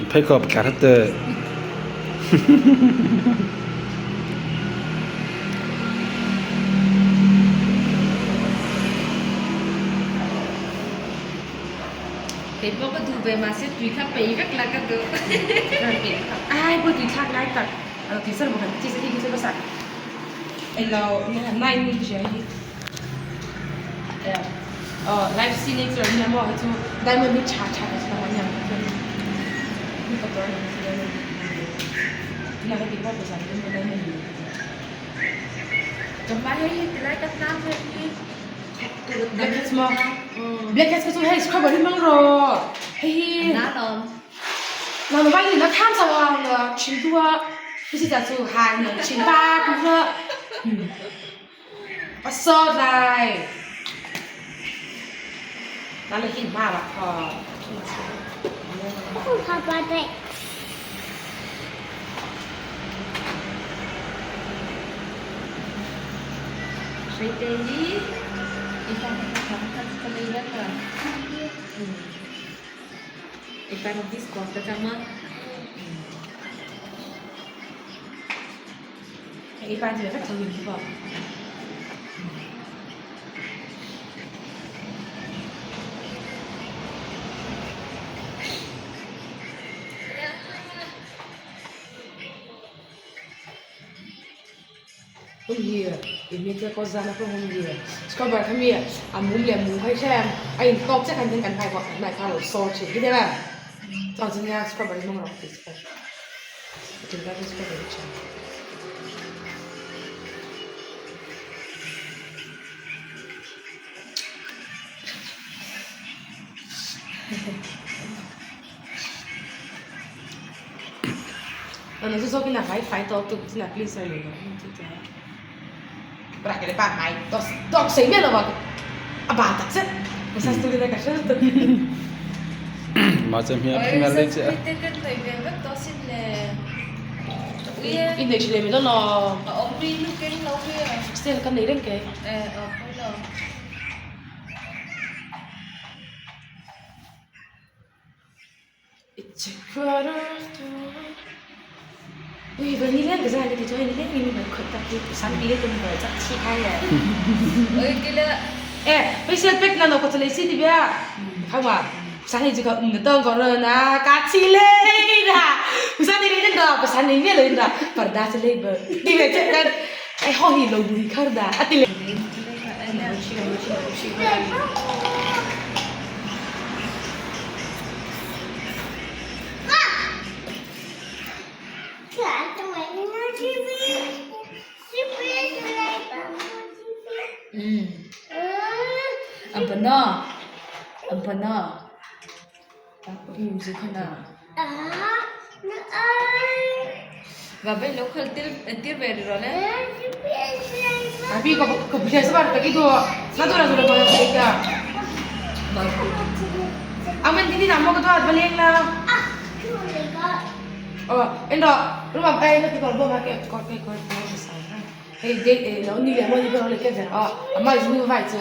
Pheikhawk tla hrat teh. Keipawh ka duh ve mahse tui kha pei vek la ka duh. Chawhmeh hei hi tilai ka hnar ve hi. Blackheads maw? Blackheads ka chu hei scrubber hi hmang rawh. Hei hi. Na lawm. Na lawm vai na tham chau a na thin tu a. Hei si ta chu hai na thin pa ku kha. A sawt lai. Na le hin ma ba kho. Hreite hi i fa kha kha kha ka nei vek a. I fa discord ka chama. 一般就是他成绩不。Mah cu hmi a phing le che. Hreite kan noi ve vek to sin le. A awm ri nu keng lo hi a. Eh a poi lo. Oi kila. Ampana. Ampana. Abi ko ko bisa sabar tak itu. Na tu rasul ko ka. Aman dini namo ko to at baleng la. Oh, endo rumah eh na ko bo ma ke ko ke ko ko sa. Hey de eh lo ni le mo ni ko le ke ver. Oh, amma ju vai chu.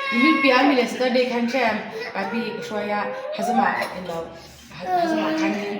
Min pia mi le Saturday khan chem abi hruaia hazama in lo hazama khan in